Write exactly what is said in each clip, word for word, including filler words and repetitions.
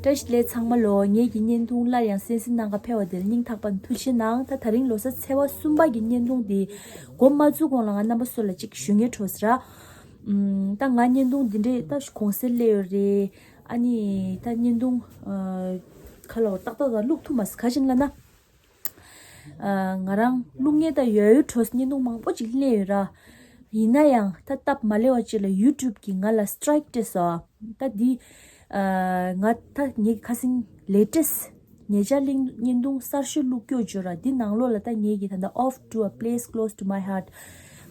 བཀྲ་ཤིས་བདེ་ལེགས་ཚང་མ་ལོ། ངེད་ཀྱི་བརྙན་ཐུང་སླར་ཡང་གསན་གཟིགས་གནང་ག་ཕེབས་པ་དེར་སྙིང་ཐག་པ་ནས་ཐུགས་རྗེ་གནང་། ད་ད་རིང་ལོ་གསར་ཚེས་པ་གསུམ་པ་གི་བརྙན་ཐུང་འདི་འགོ་མ་བཙུགས་གོང་ལ་ང་རྣམ་པ་ཚོ་ལ་ཅིག་ཞུ་སྙན་སྤྲོ་ཟེར། ཨམ། ད་ང་བརྙན་ཐུང་འདི་འདྲས་ད་གོང་གསལ་སླེབས་ཡོད་རེད། ཨ་ནི་ད་བརྙན་ཐུང་ཨ་ཁ་ལོ་ཏག་ཏག་ཏག་བླུག་ཐུབ་མ་སོང་། ག་རེ་ཡིན་ལབ་ན། ཨ། ང་རང་བླུག་མཁན་ད་ཡོད་ཡོད་འགྲོ་བརྙན་ཐུང་མང་པོ་ཅིག་ལེན་ཡོད་ར། ཡིན་ན་ཡང་ད་སྟབས་མ་ལེགས་པ་ཅིག་ལ་ཡུ་ཊུབ་གིས་ང་ལ་སི་ཊ་རའིཀ་སྤྲད་སོང་། ད་འདི་ཨ་ང་ད་ངེད་ཀྱི་ཁ་སང་ལེ་ཊེ་སི་ཊི་ཉེ་ཆར་གླིང་བརྙན་ཐུང་གསར་ཤོས་བླུག་སྐྱོ་བརྗོད་ར། འདི་ནང་ལོགས་ལ་ད་ངེད་ཀྱི་ད་ལྟ་Off to a Place Close to My Heart།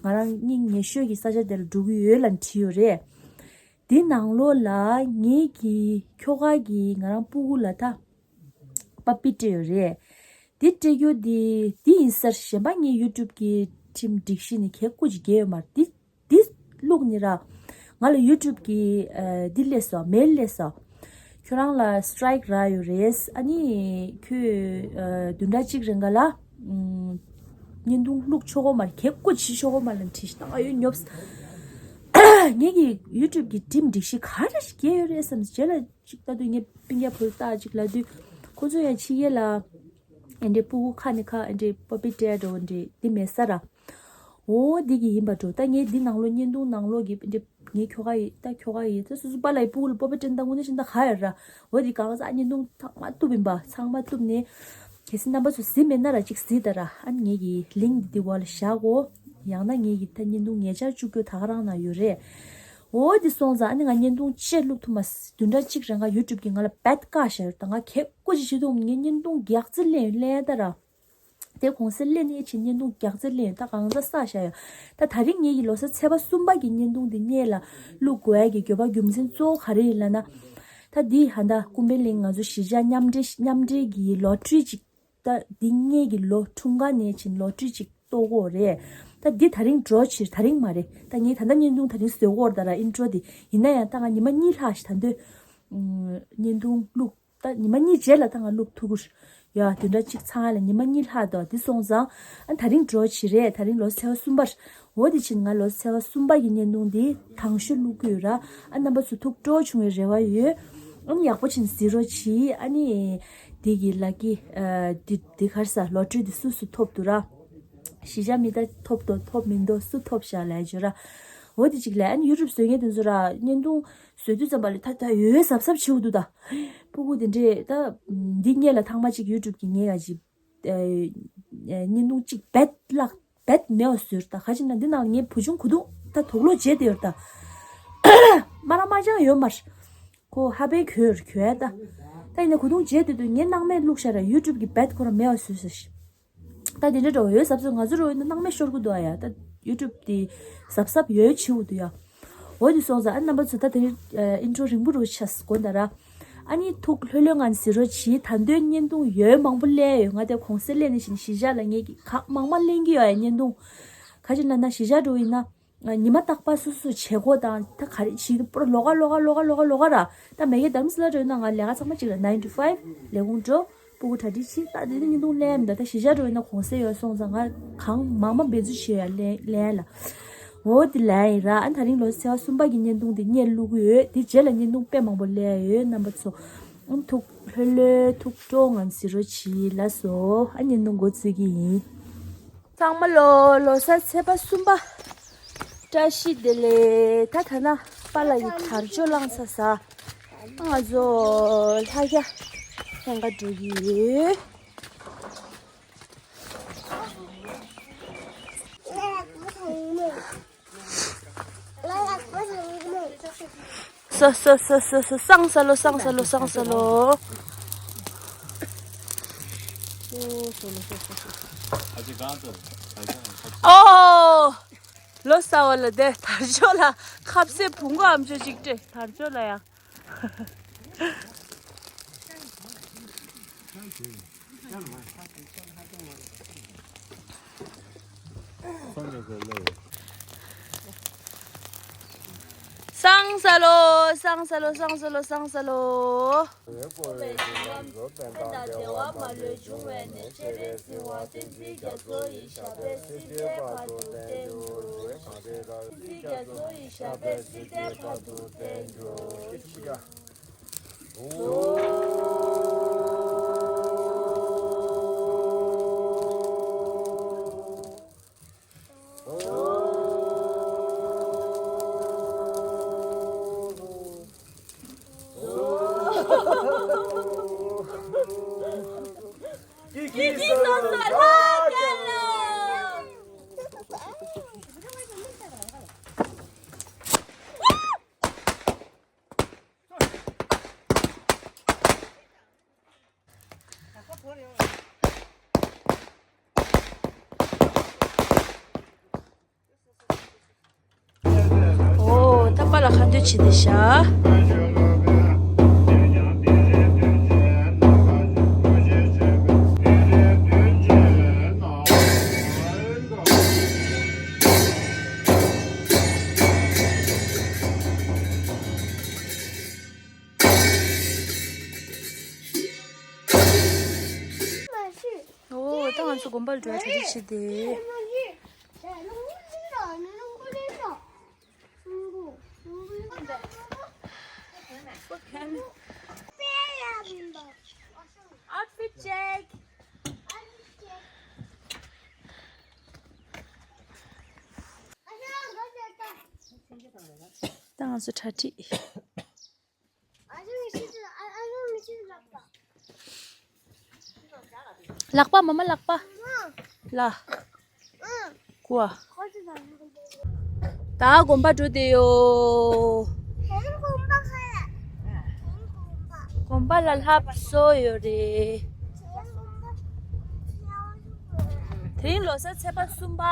ང་རང་སྙིང་ཉེ་ཤོས་ཀྱི་ས་ཆ་དེ་ལ་འགྲོ་གི་ཡོད་ལབ་བྲིས་ཡོད་རེད། འདི་ནང་ལོགས་ལ་ངེད་ཀྱི་ཁྱོ་ག་གིས་ང་རང་སྤུ་གུ་ལ་ད་པ་པི་སྤྲད་ཡོད་རེད། འདི་སྤྲད་རྒྱུ་འདི་འདི་ཡིན་ཟེར་གཞན་པ་ངའི་ཡུ་ཊུབ་ཀྱི་ཁྲིམས་སྒྲིག་གཞི་ནི་གལ་ཀུ་ཅིག་འགལ་ཡོད་མ་རེད། འདི་འདི་བླུགས་ནི་ར། ང་ལ་ཡུ་ཊུབ་ཀྱི་ཨ་འདི་སླེབས་སོང་། མེལ་སླེབས་སོང་། ཁྱོད་རང་ལ་སི་ཊ་རའིཀ་རག་ཡོད་རེད། ཨ་ནི་ཁྱོད་ཨ་བདུན་ཕྲག་གཅིག་རིང་ག་ལ་ཨམ་བརྙན་ཐུང་བླུག་ཆོག་གོ་མ་རེད། གལ་ཀུ་ཅིག་ཆོག་གོ་མ་རེད་ལབ་བྲིས་ཤག་ད་ང་ཡོད་ཉོབ། ངེད་ཀྱི་ཡུ་ཊུབ་ཀྱི་ཁྲིམས་སྒྲིག་གཞི་ག་རེ་ཞིག་འགལ་ཡོད་རེད་བསམ། རྗེས་ལ་ཅིག་ལྟ་དུས་ངས་སྤུན་ཀྱག་བུ་ལྟ་ཅིག་ལབ་དུས་ཁོ་ཚོ་ཡང་ཕྱི་རྒྱལ་ལ་ཨེ་འདྲའི་སྤུ་གུ་ཁ་ནས་ཁ་ཨེ་འདྲའི་པ་པི་སྤྲད་འགྲོ་འདྲའི་འདི་མེད་ས་ར། འོ་འདི་གི་ཡིན་པ་འགྲོ། ད་ངས་འདི་ནང་ལོགས་བརྙན་ཐུང་ནང་ལོགས་ཀྱི་ཨེ་འདྲའི་ངའི་ཁྱོ་ག་ཡིས་ད་ཁྱོ་ག་ཡིས་ད་སོ་སོ་པཱ་ལགས་ཡི་སྤུ་གུ་ལ་པ་པི་སྤྲད་ད་དངོས་གནས་བྱས་ན་ད་ག་ཡོད་ར། འོ་འདི་གང་ཟག་བརྙན་ཐུང་ཚང་མ་གཏུབ་ཡིན་པ་ཚང་མ་གཏུབ་ནས། གལ་སྲིད་རྣམ་པ་ཚོ་གཟིགས་མེད་ན་ར་ཅིག་གཟིགས་ད་ར། ཨ་ནི་ངེད་ཀྱི་ལིང་འདི་འདི་བ་ལ་བཞག་གོ། ཡང་ན་ངེད་ཀྱི་ད་བརྙན་ཐུང་ཉེ་ཆར་བཅུག་རྒྱུ་ད་ག་རང་ན་ཡོད་རེད། འོ་འདི་སོང་ཙང་ཨ་ནི་ང་བརྙན་ཐུང་ཅིག་བླུག་ཐུབ་མ་སོང་། བདུན་ཕྲག་གཅིག་རིང་ང་ཡུ་ཊུབ་གིས་ང་ལ་བེད་བཀག་བཞག་ཡོད། ད་ང་གལ་ཀུ་ཅིག་བྱེད་ཐུབ། ངས་བརྙན་ཐུང་རྒྱག་རྩིས་ལེན་ལེན་ད་ར། དེ་གོང་གསལ་ལེན་ནས་ཕྱིན་བརྙན་ཐུང་རྒྱག་རྩིས་ལེན་ད་གང་ཚ་བསགས་བཞག་ཡོད། ད་ད་རིང་ངེད་ཀྱི་ལོ་གསར་ཚེས་པ་གསུམ་པ་གི་བརྙན་ཐུང་འདི་སྔོན་ལ་བླུག་དགོས་ཡ་གི་དགོས་པ་རྒྱུ་མཚན་གཙོ་བོ་ག་རེ་ཡིན་ལབ་ན། ད་འདི་ཧ་ད་ཀུན་ཕན་གླིང་ང་ཚོ་གཞིས་ཆགས་མཉམ་འབྲེལ་མཉམ་འབྲེལ་གྱི་ལོ་ཊ་རི་ཅིག་ད་འདི་སྔོན་གྱི་ལོ་འཁྲུངས་སྐར་ནས་ཕྱིན་ལོ་ཊ་རི་ཅིག་གཏོང་གི་ཡོད་རེད། ད་འདི་ད་རིང་ཌོ་རོ་བྱས། ད་རིང་མ་རེད། ད་ངས་ད་ལྟ་བརྙན་ཐུང་ད་རིང་བཟོ་གི་ཡོད་རེད་ད་ར། ཨིན་ཊྲོ་འདི། ཡིན་ན་ཡང་ད་ང་ཉི་མ་གཉིས་ལྷག་ཞིག་ད་འདོད་བརྙན་ཐུང་བླུག་ད་ཉི་མ་གཉིས་རྗེས་ལ་ད་ང་བླུག་ཐུབ་ཀྱི་ཡོད། བདུན་ཕྲག་གཅིག་ཚང་ལ་ཉི་མ་གཉིས་ལྷག་འདུག་དེ་སོང་ཙང་ཨ་ད་རིང་ཌོ་རོ་བྱས་རེད། ད་རིང་ལོ་ཚེས་པ་གསུམ་པ་རེད། འོ་དེ་ཕྱིན་ང་ལོ་ཚེས་པ་གསུམ་པ་གི་བརྙན་ཐུང་འདི་དང་ཤོས་བླུག་གི་ཡོད་ར། ཨ་རྣམ་པ་ཚོ་ཐུགས་སྤྲོ་བྱུང་བའི་རེ་བ་ཡོད། ཨ་ནི་ཡག་པོ་ཕྱིན་གཟིགས་རོགས་གྱིས། ཨ་ནི་འདི་གི་ལ་ཀི་ཨ་འདི་འདི་ག་རེ་ཟ་ལོ་ཊ་རི་འདི་སུ་སུ་ཐོབ་འདུག་ར། གཞིས་ཆགས་མི་ད་ཐོབ་འདུག་ཐོབ་མི་འདུག་སུ་ཐོབ་ཤག་ལབ་བརྗོད་ར། འོ་དེ་གཅིག་ལས་ཨ་ནི་ཡུ་ཊུབ་བཟོ་མཁན་དེ་ཚོ་ར་བརྙན་ཐུང་བཟོ་དུས་ཙམ་པ་ལ་ད་ད་ཡོད་ཡོད་གཟབ་གཟབ་བྱེད་དགོས་འདུག་ད་སྤུ་གུ་དེ་འདྲས་ད་འདི་སྔོན་ལ་ཐེངས་མ་གཅིག་ཡུ་ཊུབ་གི་ངས་ཡ་ཅིག་ཨ་བརྙན་ཐུང་གཅིག་བེད་བརླག་བེད་མེད་པ་བཟོས་ར། ད་ག་ཅི་ན་འདི་ནང་ལ་ངའི་བུ་ཆུང་གུ་དུང་ད་དུག་ལོག་བརྗེས་བསྡད་ཡོད་ར། ད་མ་ར་མ་ཅང་ཡོད་མ་རེད། ཁོ་ཧ་པན་གྱོན་གྱོན་ད། ད་ཡིན་ན་གུ་དུང་བརྗེས་བསྡད་དུས་ངས་སྣང་མེད་བླུགས་ཤག་ར། ཡུ་ཊུབ་གི་བེད་ཁོ་ར་མེད་པ་བཟོས་ཟེར། ད་དེ་འདྲ་འགྲོ་ཡོད་གཟབ་གཟབ། ང་ཚོ་རུ་ཡིན་ན་སྣང་མེད་ཤོར་གི་འདུག་ཨ་ཡ། ད་ཡུ་ཊུབ་དེ་གཟབ་གཟབ་ཡོད་བྱེད་དགོས་འདུག་ཡ། འོ་དེ་སོང་ཙང་ཨ་རྣམ་པ་ཚོ་ད་དེ་རིང་ཨིན་ཊྲོ་རིང་པོ་རུ་ཆགས་དགོས་ད་ར། ཨ་ནི་ཐུགས་ལྷོད་ལྷོད་ངང་གཟིགས་རོགས་གྱིས། ད་འདོད་བརྙན་ཐུང་ཡོད་མང་པོ་སླེབས་ཡོད། ང་དེ་གོང་གསལ་སླེབས་ནས་བཞིན་གཞིས་ཆགས་ལ་ངས་ཀྱི་གང་མང་མང་ལེན་གྱི་ཡོད་ཡ་བརྙན་ཐུང་། ག་ཅི་ལབ་ན་གཞིས་ཆགས་འགྲོ་ཡིན་ན། ང་ཉི་མ་རྟག་པར་སོ་སོ་བྱེད་སྒོ་དང་ད་ག་རེ་བྱེད་ཀྱི་འདུག་པོ་ལོགས་ཀ་ལོགས་ཀ་ལོགས་ཀ་ལོགས་ཀ་ལོགས་ཀ་ར། ད་མ་གི་དྷ་རམ་ས་ལ་འགྲོ་ཡིན་ན་ང་ལས་ཀ་ཚང་མ་གཅིག་ར། ནའིན་ཊུ་ཕའིབ་ལས་ཁུངས་འགྲོ། སྤུ་གུ་གྲ་སྒྲིག་བྱེད། ད་དེ་ནི་བརྙན་ཐུང་ལེན་མི་འདུག་ད་གཞིས་ཆགས་འགྲོ་ཡིན་ན་གོང་གསལ་ཡོད་སོང་ཙང་ང་གང་མང་མང་འབད་རྩོལ་བྱེད་ཡ་ལེན་ལེན་ལ། འོ་དེ་ལ་ཡིན་ར། ཨ་ད་རིང་ལོ་ཚེས་པ་གསུམ་པ་གི་བརྙན་ཐུང་དེ་སྔོན་བླུག་གི་ཡོད། དེ་རྗེས་ལ་བརྙན་ཐུང་དཔེ་མང་པོ་ལེན་ཡ་ཡོད། རྣམ་པ་ཚོ་ཨང་ཐུགས་ལྷོད་ལྷོད་ཐུགས་སྤྲོ་ངང་གཟིགས་རོགས་གྱིས། ལགས་སོ། ཨ་བརྙན་ཐུང་འགོ་བཙུགས་ཀྱི་ཡིན། ཚང་མ་ལོ་ལོ་གསར་ཚེས་པ་གསུམ་པ་བཀྲ་ཤིས་བདེ་ལེགས། ད་ད་ན་པཱ་ལགས་ཀྱི་དར་ལྕོག་བསླངས་ཚར་ས། ང་ཚོ་ལྷ་རྒྱ་ལྷན་ཁ་འགྲོ་གི་ཡོད། སོ་སོ་སོ་སོ་སོ། བསང་ས་ལོ། བསང་ས་ལོ། བསང་ས་ལོ། ཨོ། ལོ་གསར་བ་ལ་དེ་དར་ལྕོག་ལ་ཁ་ཟས་བུང་གོ་ཨམ་ཅོག་ཅིག་སྤྲད། དར་ལྕོག་ལ་ཡ། བསང་ས་ལོ། བསང་ས་ལོ། བསང་ས་ལོ། བསང་ས་ལོ། ཁྱེད་ཀྱིས་སོ་སོ་ལྷ་སྐལ་ལོ། ཨོ། ད་པཱ་ལགས་ཁ་འདོན་བྱེད་དེ་ཤག་ཨོ། ད་ང་ཚོ་དགོན་པར་འགྲོ་ཡ་གྲ་སྒྲིག་བྱེད་དེ། Outfit check. ད་ང་ཚོ་གྲ་སྒྲིག་ལག་པ་མ་མ་ལག་པ། ལ། ཀུ་བ། ད་དགོན་པ་འགྲོ་བསྡད་ཡོད། དགོན་པ་ལ་ལྷ་བཟོ་ཡོད་རེད། དེ་རིང་ལོ་གསར་ཚེས་པ་གསུམ་པ། ཨ།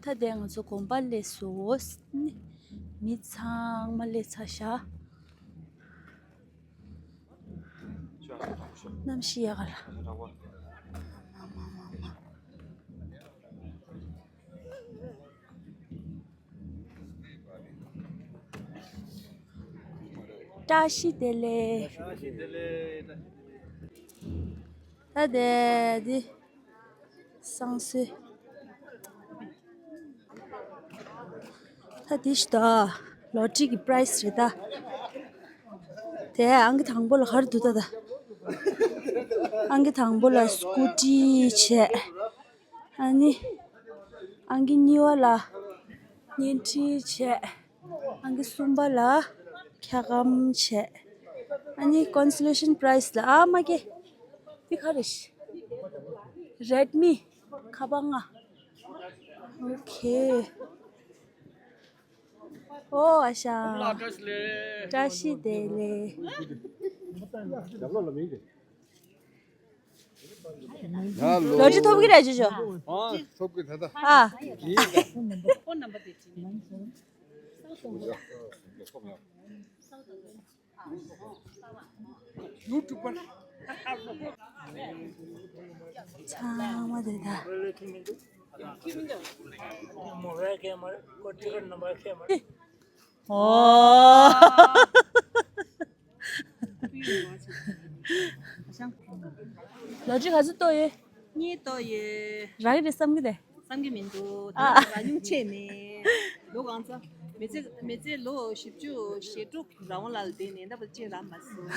ད་དེ་ང་ཚོ་དགོན་པ་སླེབས་སོང་། མི་ཚང་མ་སླེབས་ཚར་ཤག་གནམ་གཤིས་ཡག་ག་ལ། བཀྲ་ཤིས་བདེ་ལེགས། ད་དེ་འདི་བསང་གསོལ། ད་འདི་ཞིག་ད་ལོ་ཊི་རི་གི་པ་རའི་སི་རེད་ད། དེ་ཨང་ཀི་དང་པོ་ལ་ག་རེ་འདུག་ད་ད། ཨང་ཀི་དང་པོ་ལ་སྐུ་ཊི་བྱས། ཨ་ནི། ཨང་ཀི་གཉིས་པ་ལ་བརྙན་འཕྲིན་བྱས། ཨང་ཀི་གསུམ་པ་ལ་འཁྱག་སྒམ་བྱས། ཨ་ནི་ཀོན་སོ་ལེ་ཤན་པ་རའི་སི་ལ་ཨ་མ་ཀེ། འདི་ག་རེ་ཤི། རེད་མི། ཁ་པར་ལྔ། ཨོ་ཁེ། ཨོ་ཨ་ཤ། བཀྲ་ཤིས་བདེ་ལེགས། ལོ་ཊི་ཐོབ་ཀྱི་རེད་ཅོ་ཅོ། ཨ། ཐོབ་ཀྱི་ད་ད། ཨ། ཡིན་ད། ཚང་མ་དེ་ད། ཨོ། ལོ་ཊི་རི་ག་ཚོད་གཏོང་ཡོད། གཉིས་གཏོང་ཡོད། རག་གི་རེད་བསམ་གི་རེད། བསམ་གི་མི་འདུག་ཨ། ད་རག་མྱོང་ཆེ་མེད། ལོ་གང་ཚ། མི་ཚེ་མི་ཚེ་ལོ་བཞི་བཅུ་ཞེ་དྲུག་རང་དབང་ལ་བསྡད་ནས་ད་བར་ཅི་རག་མ་སོང་།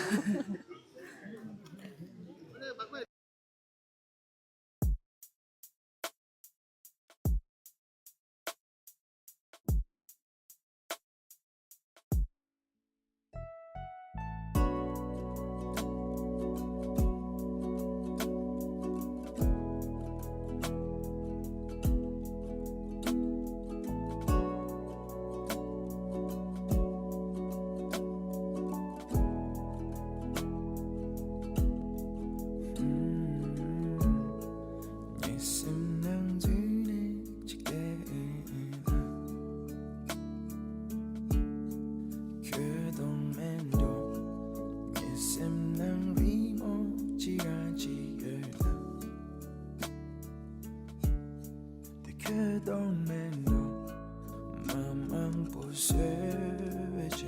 དེ་ཁྱོད་གཏོང་མེད་ནོ། མ་མང་པོ་བཟོས་བྱས་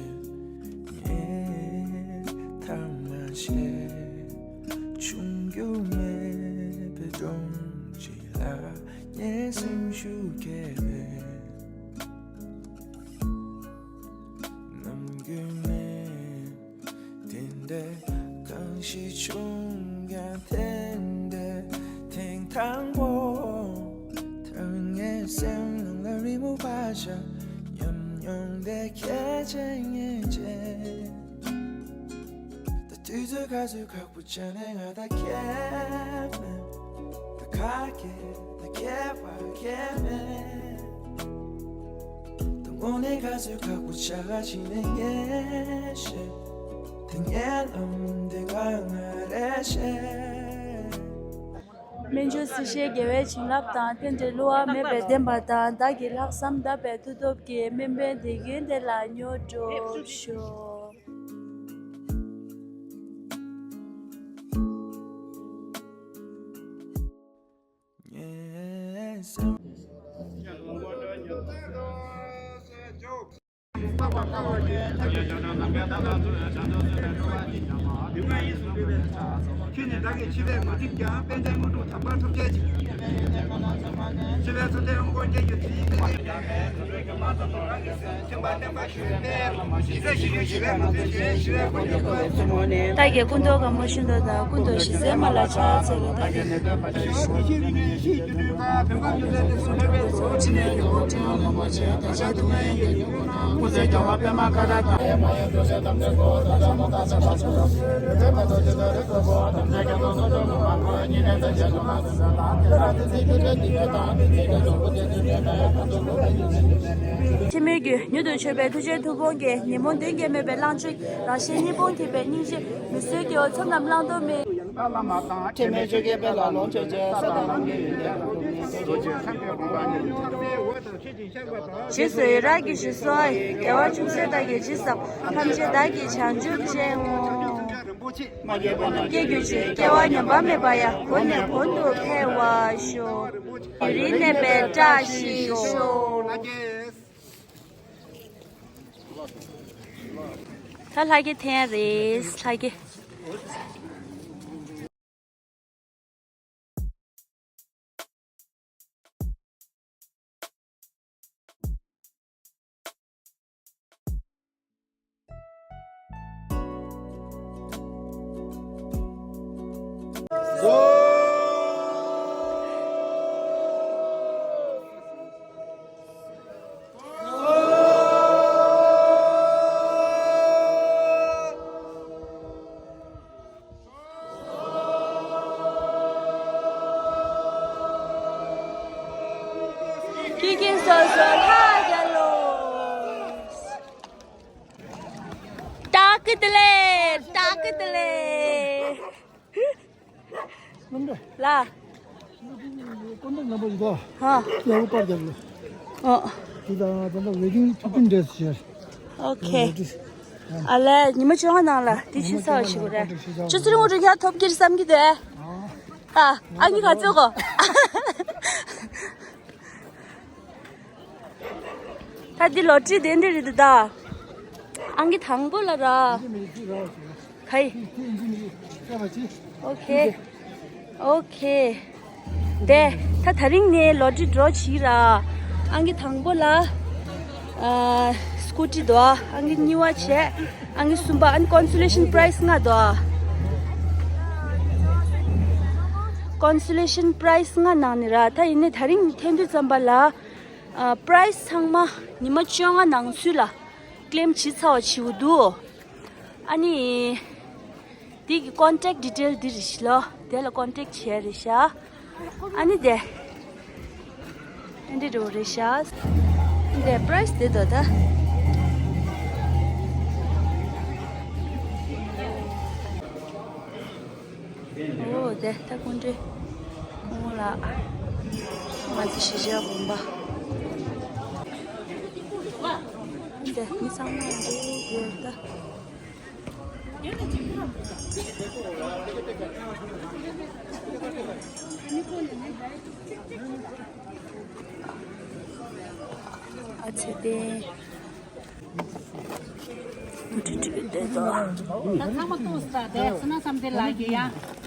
ངས་ཐང་མ་བྱས། ཆུང་རྒྱུ་མེད་པའི་སྒྲོམ་གཅིག་ལ་ངའི་སེམས་ཤུགས་སྐྱེས་པས། ནམ་རྒྱུན་ནས། དེ་འདྲའི་གང་ཞིག་བྱུང་ཀྱང་དེ་འདྲའི་ཐེངས་དང་པོ། ཐར་ངའི་སེམས་ནང་ལ་རི་མོ་པ་ཞིག་ཉམས་ དེ་ཁྱེད་ཅན་ཡིན་ཅེས། ད་དུས་ཚོད་ག་ཚོད་ཁག་པོ་བྱས་ནས་ང་ད་ཁྱེད་མེད། ད་ཁ་སྐད་ད་ཁྱེད་པ་ཁྱེད་མེད། ད་དངོས་གནས་ག་ཚོད་ཁག་པོ་བྱ་ག་ཕྱིན་ནས་ངས་ཤེས། དེ་ངའི་ལམ་དེ་ང་ང་རེ་ཤེས། སྨན་བཅོས་སྲིད་ཞིའི་དགེ་བའི་བྱིན་རླབས་དང་། རྟེན་འབྲེལ་བསླུ་བ་མེད་པའི་བདེན་པ་དང་། བདག་གི་ལྷག་བསམ་དག་པའི་མཐུ་སྟོབས་ཀྱིས། སྨན་པའི་དུས་རྒྱུན་དེ་ལ་མྱུར་འགྲོ་ཤོག། བདག་གིས་སྐུ་མདོག་དགའ་མོ་ཤིན་ཏུ་དང་། སྐུ་མདོག་ཞི་སའི་མ་ལ་ཕྱག་འཚལ་ལོ། བདག་གིས། འཆི་མེད་ཀྱི་མྱུར་དུ་མཆོད་པའི་ཐུགས་རྗེའི་མཐུ་དཔུང་གིས། ཉོན་མོངས་གདོན་བགེགས་མེད་པའི་གླང་ཆེན། རང་གཞན་གཉིས་སྤོང་ཐེག་པའི་སྙིང་རྗེ། མི་བཟོད་སྐྱེ་བོ་ཚོགས་རྣམས་བླང་དོར་མའི། ཁྲེལ་མེད་བཅོ་བརྒྱད་པའི་ལ་ལོངས་སྤྱོད་ཅིང་། ས་དང་ལམ་གྱི་ཡོན་ཏན་རྫོགས་ནས། རྗེས་སུ་ཡི་རང་གི་ཞིང་སོགས། བདེ་བ་ཅུང་ཟད་བདག་གིས་ཇི་བསམ། ཐམས་ཅད་བདག་གིས་བྱང་ཆུབ་ཅིང་། སྐྱེ་གྱུར་ཅིག་སྐྱེ་བ་ཉམས་པ་མེད་པ་ཡང་། གོང་ནས་གོང་དུ་འཕེལ་བར་ཤོག། ཡུན་རིང་གནས་པའི་བཀྲ་ཤིས་ཤོག། ད་ལྷ་རྒྱལ་འཐེན་ཡ་རེད། ལྷ་རྒྱལ། ཀྱི་ཀྱི་སོ་སོ་ལྷ་རྒྱལ་ལོ། ཏག་ཏག་ལེ། ཏག་ཏག་ལེ། ལ། ཀོན་ཏེག་ནམ་བར་ཡོད་དོ། ཧ། ཡ་བོ་པར་རྒྱབ་ལ། ཨོ། དེ་དང་ད་ལྟ་ཝེ་ཌིང་ཐུགས་ཀྱི་འདྲེས་བྱས། ཨོ་ཁེ། ཨ་ལས་ཉི་མ་བཅོ་ལྔ་ནང་ལ་དེ་ཕྱི་ཚར་བ་ཞིག་རེད། ཅོ་ཙི་རི་ངོ་རུ་ཡ་ཐོབ་ཀྱི་རེད་བསམ་གྱི་འདུག་ཨ། ཨ་ནི་ག་ཚོད་གོ། ད་འདི་ལོ་ཊི་རི་དེ་འདྲ་རེད་འདུག་ད། ཨང་ཀི་དང་པོ་ལ་ར། ག་ཡི། ཨོ་ཁེ། ཨོ་ཁེ། དེ་ད་ད་རིང་ནས་ལོ་ཊི་རི་ཌོ་བྱེད་ར། ཨང་ཀི་དང་པོ་ལ། ཨ། སྐུ་ཊི་འདུག་ཨང་ཀི་གཉིས་པ་བྱས། ཨང་ཀི་གསུམ་པ། ཨ་ནི་ཀོན་སོ་ལེ་ཤན་པ་རའི་ཛི་ལྔ་འདུག་ཀོན་སོ་ལེ་ཤན་པ་རའི་ཛི་ལྔ་ནང་ནས་ར། ད་ཡིན་ནའི་ད་རིང་འཐེན་དུས་ཙམ་པ་ལ། ཨ། པ་རའི་ཛི་ཚང་མ་ཉི་མ་བཅོ་ལྔ་ནང་ཚུད་ལ་ཀི་ལེམ་བྱེད་ཚར་བ་བྱེད་དགོས་འདུག་ཨ་ནི། དེ་གི་ཀོན་ཊེག་ཌི་ཊེལ་འདི་རེད་ཤག་ལོ། དེ་ལ་ཀོན་ཊེག་བྱས་རེད་ཤག་ཨ་ནི་དེ། ཨ་འདི་འགྲོ་རེད་ཤག་དེ་པ་རའི་ཛི་དེ་དོ་ད། ཨོ་དེ་ད་ཀོན་ཊེག་ཁོང་ལ། ང་ཚོ་གཞིས་ཆགས་དགོན་པ། དེ་མི་ཚང་མ་འདི་དེ་ད། ཨ་ཙི་དེ།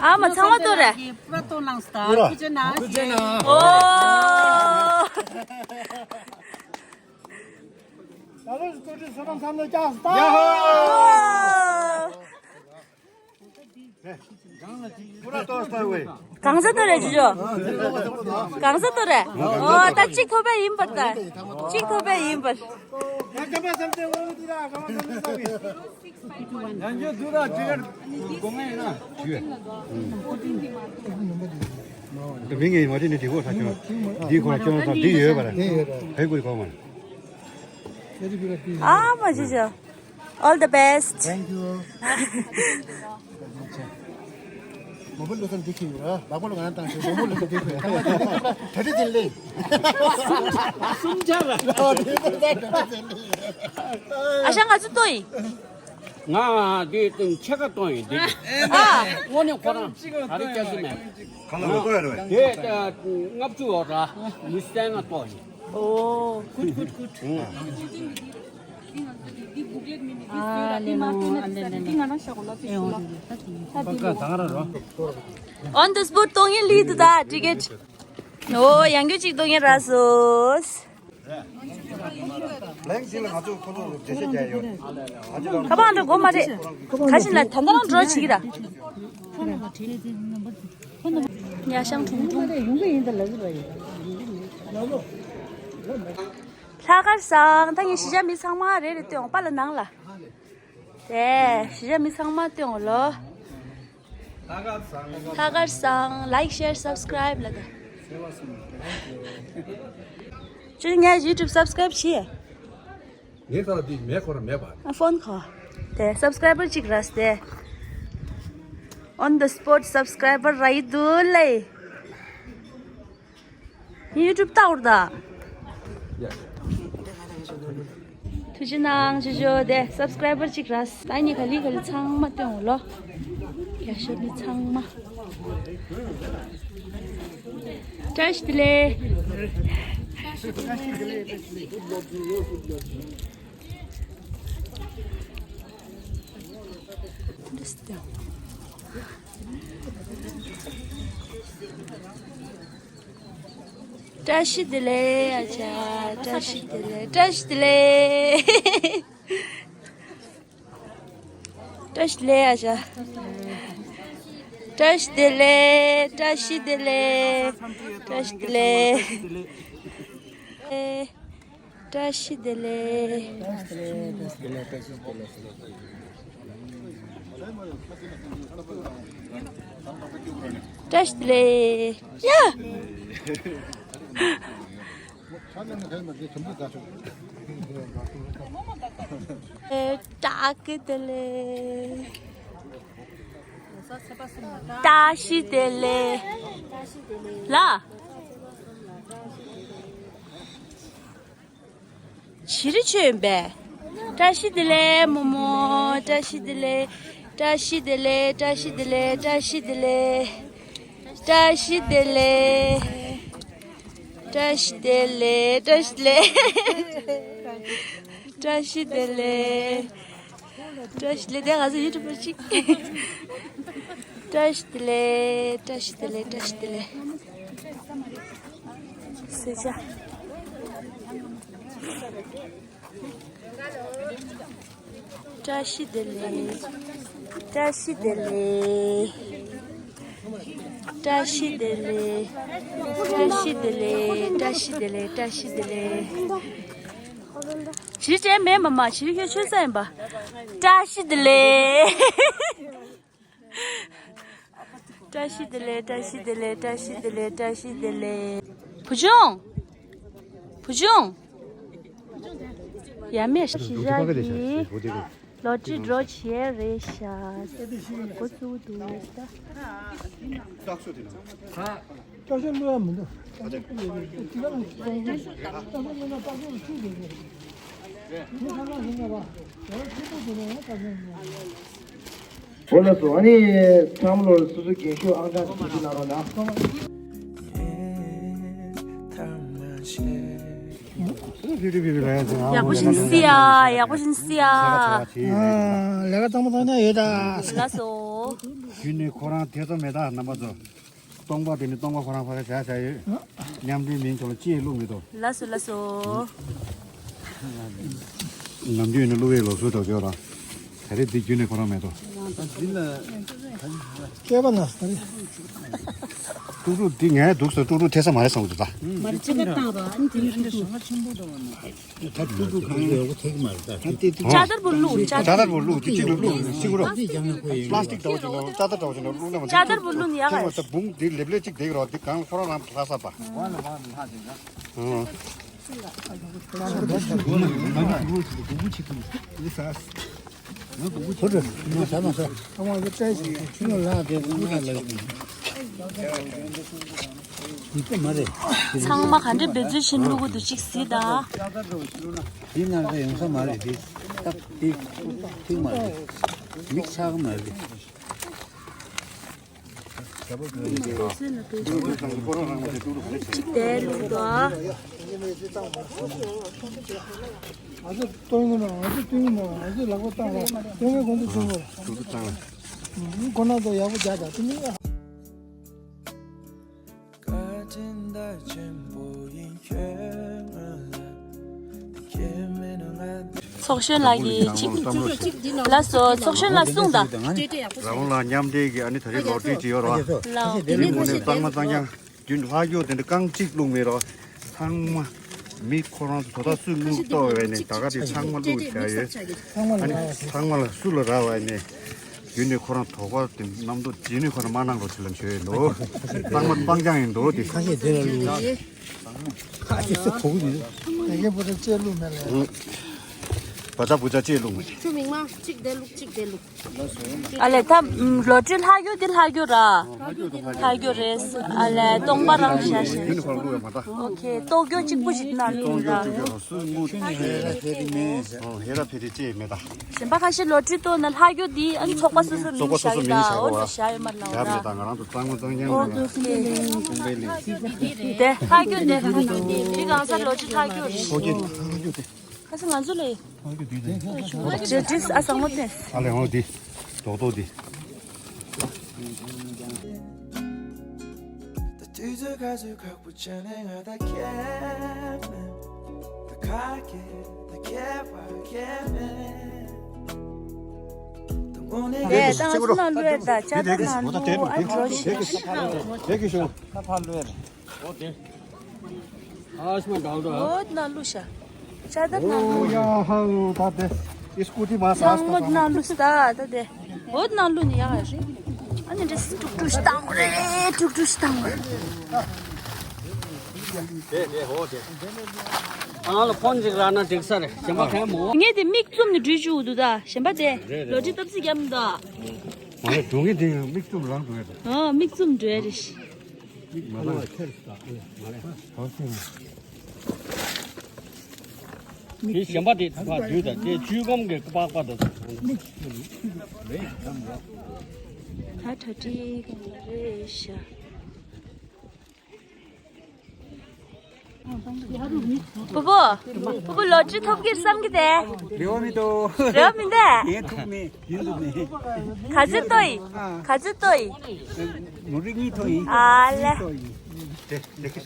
ཨ་མ་ཚང་མ་ལྟོས་རེད། པུ་ར་ལྟོས་གནང་སྟ། ཐུགས་རྗེ་གནང་། ཨོ། ད་རེས་སྐུ་མགྲོན་བསོད་ནམས་བསམ་བློ་བསྐྱངས་སོང་། ཡ་ཧོ། གང་ཟག་ཏོ་རེད་ཇུ་ཇོ། གང་ཟག་ཏོ་རེད། ཨོ་ད་གཅིག་ཐོབ་པ་ཡིན་པར་ད། གཅིག་ཐོབ་པ་ཡིན་པར། ཡང་ཁྱོད་དུ་ར་ཇི་གར་དགོངས་ངེས་ཡིན་ན། དེ་མིང་ངེས་མ་དྲིས་ནས་དྲི་གོ་ས་ཁྱོད། འདི་གོ་ཁྱོད་ས་འདི་ཡོད་པ་རེད། ཕེ་ཀུ་རི་གོ་མ་རེད། ཨ་མ་ཇུ་ཇོ། All the best. Thank you. མོ་བོ་ལོ་སམ་འདི་ཁྱེར་ཡོད་ར། ལག་པ་ལ་ང་རང་བཏང་ཞིག་མོ་བོ་ལོ་སམ་འདི་ཁྱེར་ཡོད། ད་ང་ད་ད་ད་དེ་ལེ། སུམ་ཆ་ར། ད་དེ་ད་ད་ད་དེ་ལེ། ཨ་ཞང་ང་ཚོ་ལྟོ་ཡིན། ང་དེ་ཕྱེད་ཀ་གཏོང་ཡིན་དེ། ཨ། དངོས་གནས་ཁོ་རང་ག་རེ་སྐྱ་སེ་མེད། གང་ལ་ལྟོ་ཡ་རེད། དེ་ལྔ་བཅུ་ཡོད་ར། ཉི་ཤུ་རྩ་ལྔ་གཏོང་ཡིན། ཨོ། གུད་གུད་གུད། On the spot གཏོང་ཡིན་ལི་དུ་ད་ཊི་ཀེ་ཊི། ཨོ་ཡང་སྐྱོ་གཅིག་གཏོང་ཡིན་ར་སོ། ལན་ཅི་ལ་ང་ཚོ་ཁོ་ཚོ་འགྲེལ་བཤད་རྒྱག་ཡོད། ཁ་པང་འགྲོ་དགོས་མ་རེད། ཁ་ཤིན་ལ་ད་ལྟ་རང་འགྲོ་བྱེད་ཀྱི་ར། ཉ་ཤང་ཁྲུང་ཁྲུང་། ལྷག་དཀར་བཟང་། ད་ངས་གཞིས་ཆགས་མི་ཚང་མ་རེ་རེ་སྟོན་འོང་པ་ལ་ནང་ལ། དེ་གཞིས་ཆགས་མི་ཚང་མ་སྟོན་འོང་ལོ། ལྷག་དཀར་བཟང་། Like, share, subscribe ལ་ད། ཅི་ངས་ཡུ་ཊུབ་སབ་སི་ཀ་རེབ་བྱས། ངའི་ཁ་ལ་དེ་མེད་ཁོ་ར་མེད་པ། ཨ་ཕོན་ཁོ། དེ་སབ་སི་ཀ་རེ་བར་གཅིག་ར་སྟེ། On the spot སབ་སི་ཀ་རེ་བར་ར་ཡི་དུ་ལེ། ཡུ་ཊུབ་ལྟ་འོར་ད། ཐུགས་རྗེ་གནང་ཞུ་ཞུ་དེ་སབ་སི་ཀ་རེ་བར་གཅིག་ར། ད་ནི་ག་ལི་ག་ལི་ཚང་མ་སྟོན་འོང་ལོ། རྒྱ་ཤོད་མི་ཚང་མ། བཀྲ་ཤིས་བདེ་ལེགས། བཀྲ་ཤིས་བདེ་ལེགས་ཨ་ཅག་བཀྲ་ཤིས་བདེ་ལེགས། བཀྲ་ཤིས་བདེ་ལེགས། བཀྲ་ཤིས་བདེ་ལེགས་ཨ་ཅག་བཀྲ་ཤིས་བདེ་ལེགས། བཀྲ་ཤིས་བདེ་ལེགས། བཀྲ་ཤིས་བདེ་ལེགས། བཀྲ་ཤིས་བདེ་ལེགས། བཀྲ་ཤིས་བདེ་ལེགས། ཡ། བཀྲ་ཤིས་བདེ་ལེགས། བཀྲ་ཤིས་བདེ་ལེགས། ལ། བྱི་རི་ཆོས་ཡིན་པས། བཀྲ་ཤིས་བདེ་ལེགས་རྨོ་མོ། བཀྲ་ཤིས་བདེ་ལེགས། བཀྲ་ཤིས་བདེ་ལེགས། བཀྲ་ཤིས་བདེ་ལེགས། བཀྲ་ཤིས་བདེ་ལེགས། བཀྲ་ཤིས་བདེ་ལེགས། བཀྲ་ཤིས་བདེ་ལེགས། བཀྲ་ཤིས་བདེ་ལེགས། བཀྲ་ཤིས་བདེ་ལེགས། དེ་ང་ཚོ་ཡུ་ཊུབ་པར་གཅིག་བཀྲ་ཤིས་བདེ་ལེགས། བཀྲ་ཤིས་བདེ་ལེགས། བཀྲ་ཤིས་བདེ་ལེགས། སེ་ཆ། བཀྲ་ཤིས་བདེ་ལེགས། བཀྲ་ཤིས་བདེ་ལེགས། བཀྲ་ཤིས་བདེ་ལེགས། བཀྲ་ཤིས་བདེ་ལེགས། བཀྲ་ཤིས་བདེ་ལེགས། བཀྲ་ཤིས་བདེ་ལེགས། བྱི་རི་ཅན་མེད་མ་མ། བྱི་རི་ཁྱོད་ཆོས་ས་ཡིན་པ། བཀྲ་ཤིས་བདེ་ལེགས། བཀྲ་ཤིས་བདེ་ལེགས། བཀྲ་ཤིས་བདེ་ལེགས། བཀྲ་ཤིས་བདེ་ལེགས། བཀྲ་ཤིས་བདེ་ལེགས། བུ་ཆུང་། བུ་ཆུང་། ཡ་མེད་ཤི་ཤ་གི་ལོ་ཏྲི་འགྲོ་བྱེད་རེད་ཤག་འགོ་བཙུགས་འདུག་ད། སྐྱོ་ཤོས་བླུ་ཡ་མི་འདུག་འོ་ལགས་སོ། ཨ་ནི་ཚང་མ་ལོ་སོ་སོ་རྒན་ཤོས་ཨང་གྲངས་ཅིག་གནང་རོགས་གནང་། ཡག་པོ་ཞིག་སི་ཡ། ཡག་པོ་ཞིག་སི་ཡ། ལས་ཀ་གཙང་མ་གཙང་རྐྱང་ཡོད་ད། ལགས་སོ། ཞུས་ནས་ཁོ་རང་ཐེ་ཚོམ་མེད་ད་རྣམ་པ་ཚོ། སྟོང་པ་དེ་ནི་སྟོང་པ་ཁོ་རང་ཕ་ག་བྱ་བྱ་ཡོད། མཉམ་འབྲེལ་མིན་ཁྱོད་ལ་ཅི་ཡིས་བླུག་མི་ཐུབ། ལགས་སོ་ལགས་སོ། ནམ་རྒྱུན་ནི་བླུག་པའི་ལོ་སུ་དོ་ཅོག་ར། ད་རེས་འདི་རྒྱུན་ནས་ཁོ་རང་མེད་དོ། འདི་ལ་ སྐྱེས་པ་ན་ས་རེད། ཀྲུག་ཀྲུག་འདི་ངས་འདུག་སེ་ཀྲུག་ཀྲུག་ཐེབས་ས་མ་རེད་བསམ་གྱི་འདུག་ད། མར་ཅི་ག་བཏང་རོགས་ཨ་ནི་དེ་ནི་ཀྲུག་ཀྲུག་ད་ཀྲུག་ཀྲུག་གང་ཡོད་གོ་ཐེག་མ་རེད་ད། ཅ་དར་བུ་བླུགས། ཅ་དར་བུ་བླུགས། དེ་གཅིག་ལ་བླུགས་སིག་རོ། པླ་སི་ཊིག་འདྲ་བོ་ཅིག་ནང་ཅ་དར་འདྲ་བོ་ཅིག་ནང་བླུགས་ན་མ། ཅ་དར་བུ་བླུགས་ནི་ཡག་ག་རེད། ད་བུང་འདི་ལེབ་ལེབ་ཅིག་བསྡད་ཀྱི་རོགས། འདི་གང་ལ་ཁོ་རང་རང་ལྷག་ས་པ། ཚང་མ་ག་འདྲ་འབད་རྩོལ་བྱེད་བླུག་གི་འདུག་ཅིག་གཟིགས་དང་། འདི་ནང་ལ་ཡོང་ས་མ་རེད། འདི་སྟབས་འདི་ཐིག་མ་རེད། མིག་ཆགས་མ་རེད། གཅིག་དེ་བླུགས་དང་། ང་ཚོ་སྟོན་གྱི་མ། ང་ཚོ་སྟོན་གྱི་མ། ང་ཚོ་ལག་པ་བཏང་ལ་སྟོན་གྱི་གོང་དུ་སྟོན་གྱི། ཏུ་ཏུ་བཏང་། ཁོ་ན་ཚོ་ཡག་པོ་རྒྱག་དང་དེ་ནི། ཚོགས་གཞོན་ལགས་ཀྱིས་གཅིག་ལགས་སོ། ཚོགས་གཞོན་ལགས་གསུངས་དང་། རང་ལ་མཉམ་འབྲེལ་གྱི་ཨ་ནི་ད་རེས་ལོ་ཊ་རི་ཅིག་ཡོད་ར། ལགས། དེ་ནི་མོ་ནས་གཙང་མ་གཙང་རྐྱང་། རྒྱུན་ལྷག་ཡོད་དེ་འདྲ་རྐང་གཅིག་བླུགས་མེད་རོགས། ཚང་མ་མི་ཁོ་རང་ཚོ་དོ་བདག་སུས་དངུལ་གཏོར་བས་ནས་ད་ག་དེ་ཚང་མ་བླུགས་བཞག་ཡོད། ཨ་ནི་ཚང་མ་ལ་སུ་ལ་རག་བས་ནས་རྒྱུན་ནས་ཁོ་རང་དོགས་པ་དེ་རྣམ་རྟོག་རྒྱུན་ནས་ཁོ་རང་མ་གནང་རོགས་ཞེས་ལབ་ཞུ་ཡས་འདུག་གཙང་མ་གཙང་རྐྱང་ཡིན་འདུག་དེ། ཁ་ཤས་དེ་ལ་བླུགས་ཡོད། ཁ་ཤས་སུ་གོ་གི་མེད། དེ་གའི་བུ་ཚོ་ལྕེ་བླུགས་མེད་ལ། བ་ཚ་བུ་ཚ་ལྕེ་བླུགས་མེད། ཁྱོད་མིག་མ་གཅིག་དེ་བླུགས་གཅིག་དེ་བླུགས། ཨ་ལས་ད་ལོ་ཊ་རི་ལྷག་རྒྱུ་འདི་ལྷག་རྒྱུ་ར། ལྷག་རྒྱུ་རེད། ཨ་ལས་སྟོང་པ་རང་བཞག་ཤིང་། ཡུན་ཧོང་ལུ་ཡོད་མ་ད། ཨོ་ཁེ། ལྟོ་རྒྱུ་གཅིག་པུ་ཞིག་ན་ལུ་ཡིན་ད། ལྟོ་རྒྱུ་གཅིག་ར་སུ་མུ་ཆུ་ནི་ཧེ་ར་ཕེ་རི་མེ། ཨོ་ཧེ་ར་ཕེ་རི་ཅེ་མེ་ད། གཞན་པ་ཁ་ཤས་ལོ་ཊ་རི་གཏོང་ན་ལྷག་རྒྱུ་འདི་ཨ་ནི་ཚོགས་པ་སོ་སོ་མིང་བཞག་ཡིན་ད། འོ་དེ་བཞག་ཡོད་མ་ལ་འོ་ད། ང་རང་ཚོ་གཙང་མ་གཙང་རྐྱང་ཨོ་ཡིན་ད། ཁེ། དེ་ལྷག་རྒྱུ་འདི་ལྷག་རྒྱུ་འདི་རི་གང་ས་ལོ་ཊ་རི་ལྷག་རྒྱུ་རེད། ཨོ་ཁེ། ལྷག་རྒྱུ་དེ། ཁ་སང་ང་ཚོ་ལས། ཇེ་ཏིས་ཨ་སང་མོ་ཏེ། ཨ་ལེ་ཧོ་དི། རྡོག་རྡོག་དི། དེ་ད་སུ་ན་ལུ་ཡ་ད་ཅ་ད་ན་ལུ་ཨ་འགྲོ་ཤི། ཨོ་ན་ལུ་ཤ། ཅ་ད་ན་ལུ། ཨོ་ཡ་ཧ་ད་དེ། ཨི་སྐུ་ཏི་མ་ས་ཨོ་ན་ལུ་སྟ་ད་དེ། ཨོ་ན་ལུ་ནི་ཡ་རེད། ཨ་ནི་འདྲ་ཀྲུག་ཀྲུག་བཏང་རེད། ཀྲུག་ཀྲུག་བཏང་རེད། དེ་དེ་ཧོ་དེ། ཨ་ལ་ཕོན་ཅིག་རག་ན་འགྲིག་ས་རེད། གཞན་པ་གང་མོ། ངས་དེ་མིག་བཙུམ་ནས་འགྲུལ་བཅུག་འདུག་ད། གཞན་པ་དེ་ལོ་ཊ་རི་སྟབས་ཚིག་རྒྱབ་མི་འདུག་མ་རེད། འགྲོ་ངེས་དེ་མིག་བཙུམ་རང་འགྲོ་ཡ་རེད། ཨ་མིག་བཙུམ་འགྲོ་ཡ་རེད། མིག་མ་ལ་ཁྱེར་ས་ཨེ་མ་རེད། ཧོ་ཤེས་ན། དེ་གཞན་པ་དེ་ཐུག་པ་དུས་དང་དེ་བཅུད་སྒམ་གྱི་པགས་པ་དང་། ད་གྲ་སྒྲིག་རེད་ཤག་པུ་པུ། པུ་པུ་ལོ་ཊ་རི་ཐོབ་ཀྱི་བསམ་གྱི་དེ། རེ་བ་མི་འདུག་རེ་བ་མི་འདུག་ངས་ཐུག་མེད། ཡིན་འདུག་མེད། ག་ཚོད་ལྟོས་ཡིན། ཨ་ག་ཚོད་ལྟོས་ཡིན། མུ་རི་གཉིས་ཐོབ་ཡིན། ཨ་ལེ། གཉིས་ཐོབ་ཡིན། དེ་དེ་གི་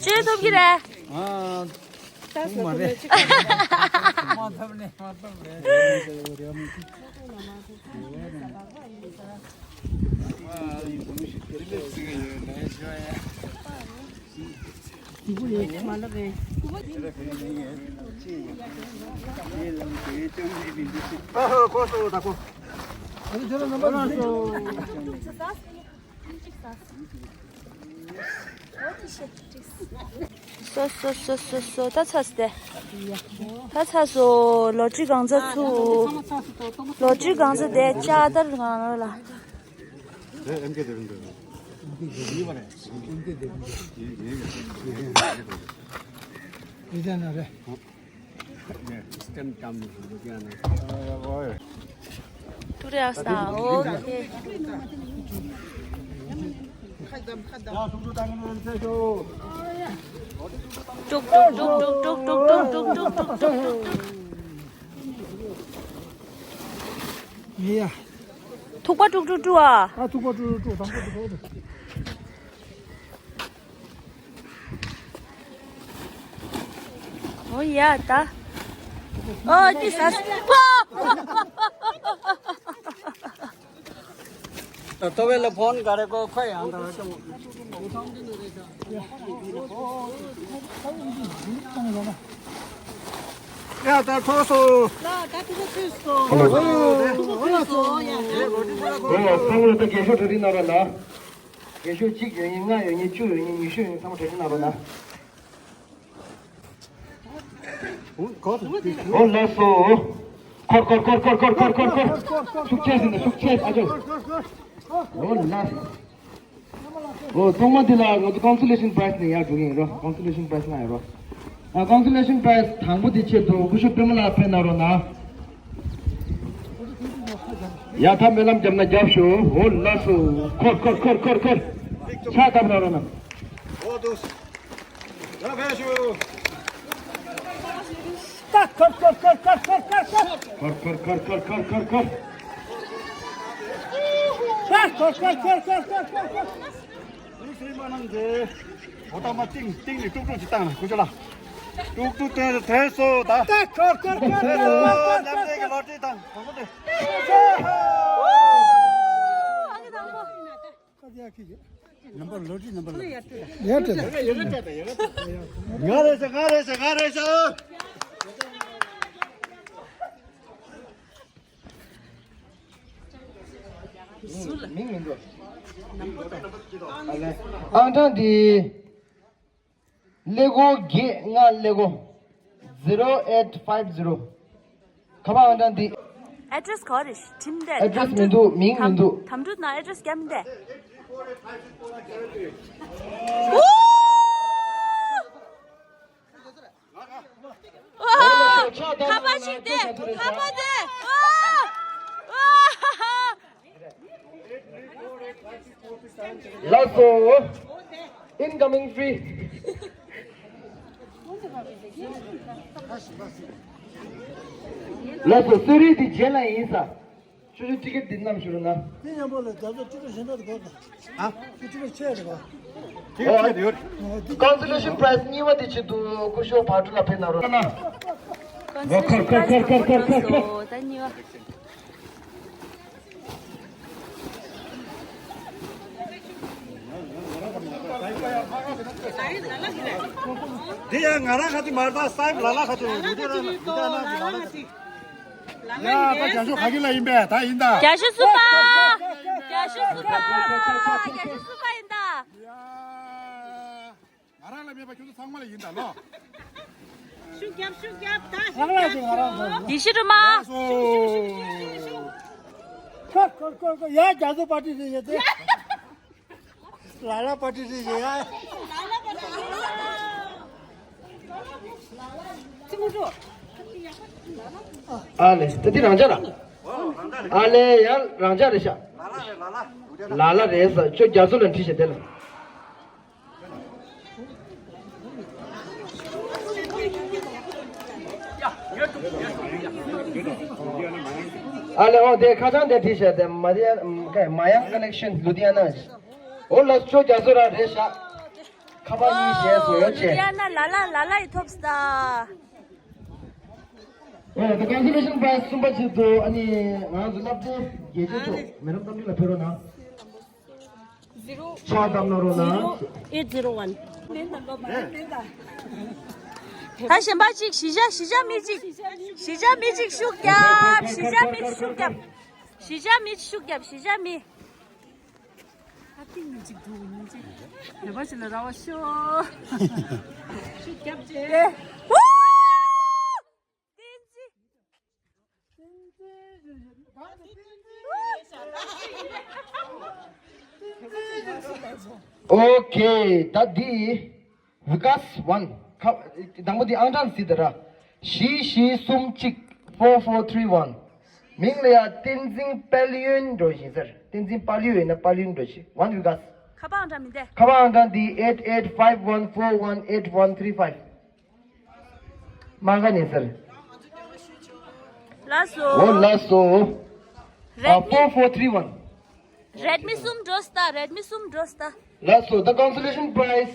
ཅི་ཐོབ་ཀྱི་རེད། ཨ། ཐུག་མ་རེད། མ་ཐོབ་ནས་མ་ཐོབ་རེད། སོ་སོ་སོ་སོ་སོ། ད་ཚར་སྟེ། ད་ཚར་སོ། ལོ་ཊ་རི་གང་ཚ་ཚུ། ལོ་ཊ་རི་གང་ཚ་དེ་ཅ་དར་གང་ལ། ཏུ་རེ་ཨ་ས་ཨོ་ཁེ། ཀྲུག་ཀྲུག་ཀྲུག་ཀྲུག། ཡ། ཐུག་པ་ཀྲུག་ཀྲུག་ཀྲུག་ཨ། ཨ་ཐུག་པ་ཀྲུག་ཀྲུག་ཀྲུག་དང་པོ་དེ་ཐོག་ཏུ། ཨོ་ཡ་ད། ཨོ་ཏི་ས་ས། ཏོ་བེ་ལ་ཕོན་ག་རེ་གོ་ཁོ་ཡང་ད། ཡ་ད་ཐོ་སོ། ལ་ད་ཐུག་ཐུག་སོ། ཧ་ལོ། ཐུག་ཐུག་སོ་ཡ། ཨོ་ཚང་མ་ད་རྒན་ཤོས་གྲ་སྒྲིག་གནང་རོགས་གནང་། རྒན་ཤོས་གཅིག་ཡོད་ཉིན་ལྔ་ཡོད་ཉིན་བཅུ་ཡོད་ཉིན་ཉི་ཤུ་ཡོད་ཉིན་ཚང་མ་གྲ་སྒྲིག་གནང་རོགས་གནང་། ཨོ་ལགས་སོ། འཁོར་འཁོར་འཁོར། ཤུགས་ཆེ་ཟིན་ན་ཤུགས་ཆེ་ཨ་ཅོ། ཨོ་ལགས། ཨོ་ཐོག་མ་འདི་ལ་ང་ཚོ་consolation prize ནས་ཡར་འགྲོ་གི་ཡིན་རོ། consolation prize ལ་ཡར་རོ། ཨ་consolation prize དང་པོ་འདི་ཆེད་དུ་སྐུ་ཞབས་པད་མ་ལགས་ཕེབས་གནང་རོགས་གནང་། ཡ་ད་སྨོན་ལམ་བརྒྱབ་ན་རྒྱབ་ཤོག་ཨོ་ལགས་སོ། འཁོར་འཁོར་འཁོར་འཁོར། ཕྱག་བཏབ་གནང་རོགས་གནང་། ཨོ་དུ། ཡ་ཕེབས་ཤོག་ད་འཁོར་འཁོར་འཁོར། ད་འཁོར་འཁོར་འཁོར། ད་འཁོར་འཁོར་འཁོར། ཨོ་ད་མ་ཏིང་ཏིང་ནི་ཏུག་ཏུག་ཅིག་བཏང་ན་ཁུ་ཆོ་ལ། ཏུག་ཏུག་དེ་དེ་སོ་ད། ད་འཁོར་འཁོར་འཁོར། དེ་སོ་མཉམ་འབྲེལ་གྱི་ལོ་ཏི་དང་གོང་དེ། ཨ་ཁི་དང་པོ། ནམ་པར་ལོ་ཏི་ནམ་པར་ལོ་ཏི། ཡ་ཏི། ང་རེ་ས་ང་རེ་ས་ང་རེ་ས། མིང་མི་འདུག་ཨ་ལེ། ཨང་གྲངས་འདི། ཀླད་ཀོར་བརྒྱད་ལྔ་ཀླད་ཀོར། zero eight five zero། ཁ་པར་ཨང་གྲངས་འདི། address ག་རེ་ཁྲིམས་དེ། address མི་འདུག་མིང་མི་འདུག་དམ་ཕྲུག་ན་address རྒྱབ་མི་འདུག་ཁ་པར་ཞིག་དེ། ཁ་པར་དེ། ལགས་སོ། Incoming free། ལགས་སོ། གསོལ་རས་དེ་རྗེས་ལ་ཡིན་ས། ཆུ་ཆུ་ཊི་ཀེ་ཊི་འདི་བསྣམས་ཞུ་རོགས་གནང་། དེ་མཉམ་པོ་ལ་རྒྱ་མཚོ་ཊི་ཀེ་ཊི་གཞན་དག་ཏུ་དགོས་དང་། ཨ། ཁྱོད་ཊི་ཀེ་ཊི་ཆད་རེད་པ། དེ་ཆད་ཡོད། Consolation prize གཉིས་པ་དེ་ཆེད་དུ་སྐུ་ཞབས་བག་གྲོ་ལ་ཕེབས་གནང་རོགས་གནང་། Consolation prize དང་པོ་ཐོན་སོང་། ད་གཉིས་པ། འདི་ཡང་ང་རང་ཁ་ཅིག་མ་རེད་ད། སའིབ་ལ་ལ་ཁ་ཅིག་རེད། འདི་རང་འདི་རང་ནང་གི་ལ་ལ་ཅིག་ཡ་ད་རྒྱ་ཤོག་ག་གི་ལ་ཡིན་པས། ད་ཡིན་ད། རྒྱ་ཤོག་གསུམ་པ། རྒྱ་ཤོག་གསུམ་པ། རྒྱ་ཤོག་གསུམ་པ་ཡིན་ད། ཡ། ང་རང་ལ་མེད་པ་ཁྱོད་ཚོ་ཚང་མ་ལ་ཡིན་ད་ལོ། ཤུགས་རྒྱབ་ཤུགས་རྒྱབ། ད་ཤུགས་རྒྱབ་ཤོག་ཡེ་ཤེས་སྒྲོལ་མ། ལགས་སོ། ཤུགས་ཤུགས་ཤུགས་ཤུགས་ཤུགས། ཁོ་ཁོ་ཁོ་ཁོ་ཡ་རྒྱ་མཚོ་པར་ཊི་རེད་ཡ་དེ། ལ་ལ་པར་ཊི་རེད་ཡ། ཨ་ལེ་ད་འདི་རང་ཅག་ར། ཨ་ལེ་ཡ་རང་ཅག་རེད་ཤག་ལ་ལ་རེད་ས། ཁྱོད་རྒྱ་མཚོ་ལ་འཁྲིད་བྱས་དེ་ལ། ཨ་ལེ་ཨོ་དེ་ཁ་བྱང་དེ་བྲིས་བྱས་དེ་མ་དེ་མ་ཡང་ཀ་ལེག་ཤན་ལུ་དྷི་ཡ་ན། ཨོ་ལགས་ཁྱོད་རྒྱ་མཚོ་ར་རེད་ཤག་ཁ་པར་གཉིས་བཞེས་སོ་ཡོད་ལུ་དྷི་ཡ་ན་ལ་ལ་ལ་ལ་ཡི་ཐོབ་སྟ། ཨོ་དེ་consolation prize གསུམ་པ་ཆེད་དུ་ཨ་ནི་ང་ཚོ་སློབ་གྲྭའི་དགེ་ཆེ་མཆོག་མེ་རམ་རྟ་མགྲིན་ལ་ཕེབས་རོགས་གནང་། ཕྱག་བཏབ་གནང་རོགས་གནང་། Eight zero one། ད་གཞན་པ་གཅིག་གཞིས་ཆགས་གཞིས་ཆགས་མི་གཅིག་གཞིས་ཆགས་མི་གཅིག་ཤུགས་རྒྱབ། གཞིས་ཆགས་མི་ཤུགས་རྒྱབ། གཞིས་ཆགས་མི་ཤུགས་རྒྱབ། གཞིས་ཆགས་མི། ཨ་ཏིང་མི་གཅིག་འདུག་མི་གཅིག་ནད་པ་ཞིག་ལ་ར་བ་ཤོག་ཤུགས་རྒྱབ་ཅེས། བཏན་འཛིན། ཨོ་ཁེ། ད་འདི་ཝི་ཀཱས་ཝན། ཁ་དང་པོ་འདི་ཨང་གྲངས་གཟིགས་དང་ར། བཞི་བཞི་གསུམ་གཅིག four four three one། མིང་ལ་ཡ་བསྟན་འཛིན་དཔལ་ཡོན་འགྲོ་བཞིན་ཟེར། བསྟན་འཛིན་དཔལ་ཡོན་ཡིན་ན་དཔལ་ཡོན་འགྲོ་བཞིན། ཝན་ཝི་ཀཱས། ཁ་པར་ཨང་གྲངས་མི་འདི། ཁ་པར་ཨང་གྲངས་འདི་eight eight five one four one eight one three five། མ་ག་ནས་ཟེར། ལགས་སོ། ཨོ་ལགས་སོ། ཨ་four four three one། རེད་མི་གསུམ་འགྲོ་སྟ། རེད་མི་གསུམ་འགྲོ་སྟ། ལགས་སོ། The consolation prize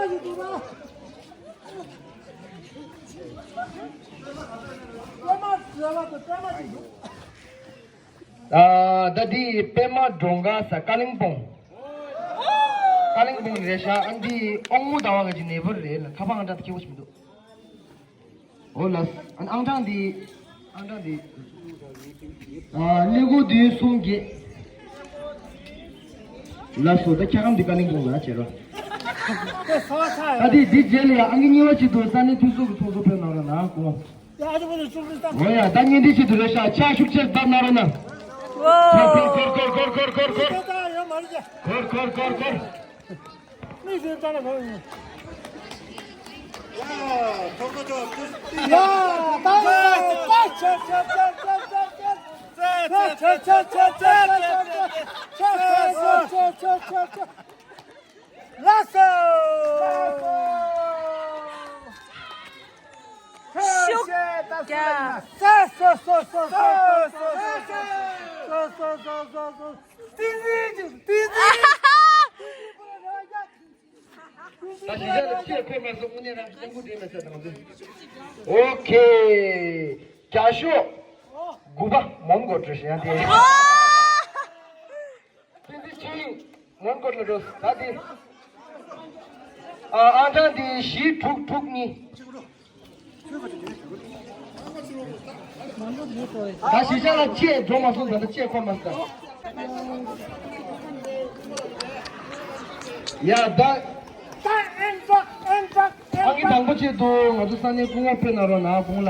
མ་ཞིག་འདུག་ན། པད་མ་ཟེར་བ་དང་པད་མ་ཞིག་འདུག་ཨ། ད་འདི་པད་མ་སྒྲོལ་དཀར་ཟེར་ཀ་ལིང་པོང་། ཀ་ལིང་པོང་རེད་ཤག་ཨ་འདི་ཨོང་མོ་ཟླ་བ་གི་ནས་བུ་རེད་ལ། ཁ་པར་ཨང་གྲངས་དེ་ཁྱེར་དགོས་ཤིག་མི་འདུག་ཨོ་ལགས། ཨ་ཨང་གྲངས་འདི། ཨང་གྲངས་འདི། ཨ་ཀླད་ཀོར་བདུན་གསུམ་བརྒྱད། ལགས་སོ། ད་འཁྱག་སྒམ་འདི་ཀ་ལིང་པོང་ལ་བྱེད་རོགས། ད་འདི་འདི་རྗེས་ལ་ཡ་ཨང་ཀི་གཉིས་པ་ཆེད་དུ་ས་གནས་འཐུས་ཚོགས་ཀྱི་ཚོགས་གཙོ་ཕེབས་གནང་རོགས་གནང་གོ། ཡ་ཨ་ཅོ་པོ་ནི་ཅུང་ཀི་སྟབས། འོ་ཡ། ད་བརྙན་འཕྲིན་ཆེད་དུ་རེད་ཤག་ཕྱག་ཤུགས་ཆེར་བརྡབ་གནང་རོགས་གནང་། ཀོར་ཀོར་ཀོར་ཀོར་ཀོར་ཀོར། ཡ་མ་རེད་ཀྱ། ཀོར་ཀོར་ཀོར་ཀོར། མིག་ཟེར་ཙམ་ལ་གོ་ཡིན། ཡ་ད་ལགས་སོ། ཀྱ། ས་ས་ས་ས་ས་ས་ས་ས་ས་ས་ས། ཏི་ཏི་ཏི་ཏི། ད་གཞིས་ཆགས་ལ་ཆེས་འཁོད་མ་སོང་། དངོས་གནས་རང་སྤྲང་པོ་འདྲེས་མ་ཟེར་དང་འདི། ཨོ་ཁེ། རྒྱ་ཤོག་དགུ་པ་མོན་གྷོ་གྲོས་ཞེས་ཡང་དེ། ཏི་ཏི་ཆིང་མོན་གྷོ་ལ་འགྲོ། ད་དེ། ཨ་ཨང་གྲངས་དེ་བཞི་དྲུག་དྲུག་གཉིས། ད་གཞིས་ཆགས་ལ་ཆེས་འགྲོ་མ་སོང་། ད་ལྟ་ཆེས་འཁོར་མ་སོང་། ཡ་ད། ཨང་ཀི་དང་པོ་ཆེད་དུ་ང་ཚོ་ས་གནས་སྐུ་ངོ་ཕེབས་གནང་རོགས་གནང་། དགུང་ལ།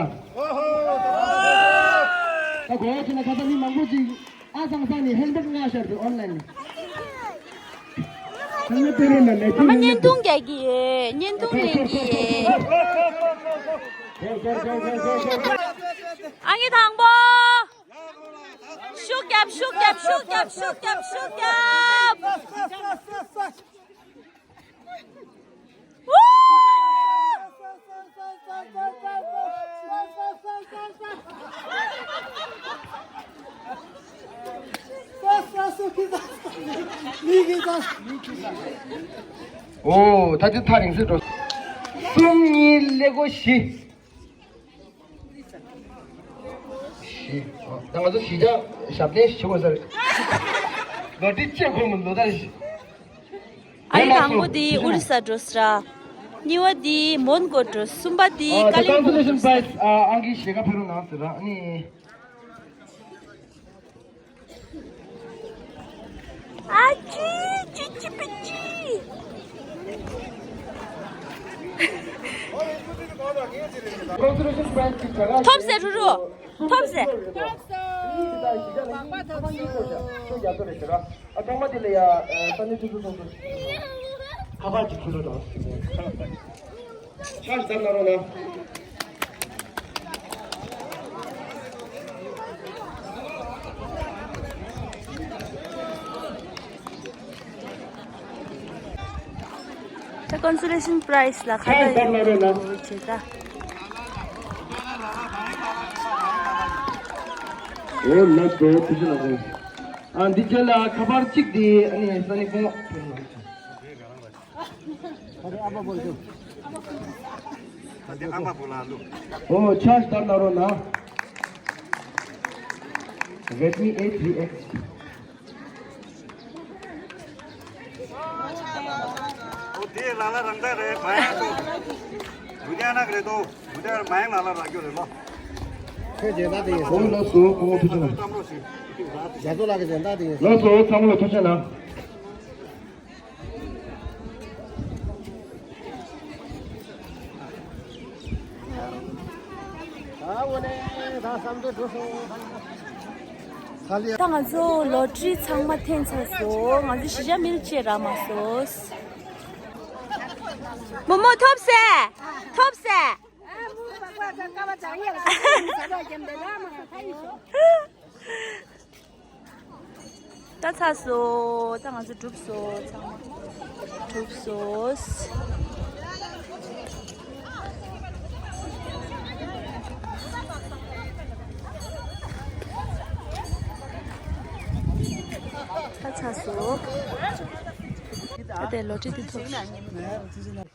ད་དགོངས་པ་བྱས་ན་ཁ་སང་མི་མང་པོ་ཅིག་ཨ་སང་སང་ནས་ཧེན་བེག་མངགས་ཤར་དུ་ཨོན་ལན་ནས། ཨ་མ་བརྙན་ཐུང་རྒྱག་གི་ཡོད། བརྙན་ཐུང་ལེན་གི་ཡོད། ཨང་ཀི་དང་པོ། ཤུགས་རྒྱབ། ཤུགས་རྒྱབ། ཤུགས་རྒྱབ། ཤུགས་རྒྱབ། ཤུགས་རྒྱབ། ཨོ། ད་དེ་ཐག་རིང་སོང་། གསུམ་གཉིས་ཀླད་ཀོར་བཞི། ད་ང་ཚོ་གཞིས་ཆགས་ཞབས་བརྟན་ཞིག་བྱེད་དགོས་ས་རེད། ལོ་ཊི་རི་ཆེས་མཁོ་མོ་ལོ་ད་རེད། ཨ་ཡི་དང་པོ་དེ་ཨོ་རི་ས་འགྲོ་ས་ར། གཉིས་པ་དེ་མོན་གྷོ་འགྲོ། གསུམ་པ་དེ་ཀ་ལིམ་པོང་འགྲོ་ས། ཨང་ཀི་ཞེ་ཁ་ཕེ་རུ་ནང་ཟེར་ར་ནི། ཨ་ཅི་ཅི་ཅི་པི་ཅི། ཐོབ་ཟེར་རུ་རུ། ཐོབ་ཟེར། ཨ་ཐོག་མ་དེ་ལ་ཡ་ས་གནས་སྤྱི་ཚོགས་ཚོགས་གཙོ་ཁ་པར་ཅིག་ཕུལ་རོགས་དང་། ཕྱག་འཚལ་གནང་རོགས་གནང་། ད་ཀོན་སོ་ལེ་ཤན་པ་རའི་ཛི་ལ་ཁ་ཕྱག་འཚལ་གནང་རོགས་གནང་། བྱེད་ད། ཨོ་ལགས་སོ། ཐུགས་རྗེ་གནང་། ཨ་འདི་རྗེས་ལ་ཁ་པར་གཅིག་དེ་ཨ་ནི་ས་གནས་སྤོང་བ། ཨོ་ཕྱག་འཚལ་གནང་རོགས་གནང་། Redmi eight three X། ཨོ་དེ་ལ་ལ་རང་ད་རེད། མ་ཡང་ཚོ་རྒྱུ་ཉག་ནག་རེད་དོ། རྒྱུ་ཉག་མ་ཡང་ལ་ལ་རག་རྒྱུ་རེད་ལོ། ཁྱོད་རྗེས་ད་དེ་ཡིན། ལགས་སོ། ལགས་སོ། ཁོང་ཁྲོ་ཆེ་ན། རྒྱ་མཚོ་ལགས་ཀྱི་རྗེས་ད་དེ་ཡིན། ལགས་སོ། ཚང་མ་ལ་ཐུགས་རྗེ་གནང་། ད་ང་ཚོ་ལོ་ཊི་རི་ཚང་མ་འཐེན་ཚར་སོང་། ང་ཚོ་གཞིས་ཆགས་མི་ལ་ཅིག་རག་མ་སོང་། རྨོ་མོ་ཐོབ་ཟེར། ཐོབ་ཟེར། ད་ཚར་སོང་། ད་ང་ཚོ་གྲུབ་སོང་། ཚང་མ་གྲུབ་སོང་། ད་ཚར་སོང་། ད་དེ་ལོ་ཊི་རི་དེ་ཐོབ་སོང་།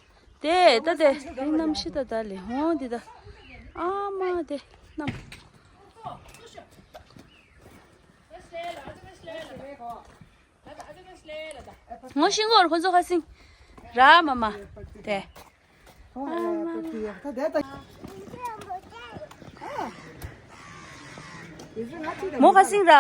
དེ་ད་དེ་རིང་གནམ་གཤིས་ད་ད་ལས་ཧོང་འདི་ད། ཨ་མ་དེ་གནམ། ངོ་ཤེས་ཀྱི་ཡོད་རེད། ཁོ་ཚོ་ཁ་སང་ར་མ་མ། དེ་མོ་ཁ་སང་ར།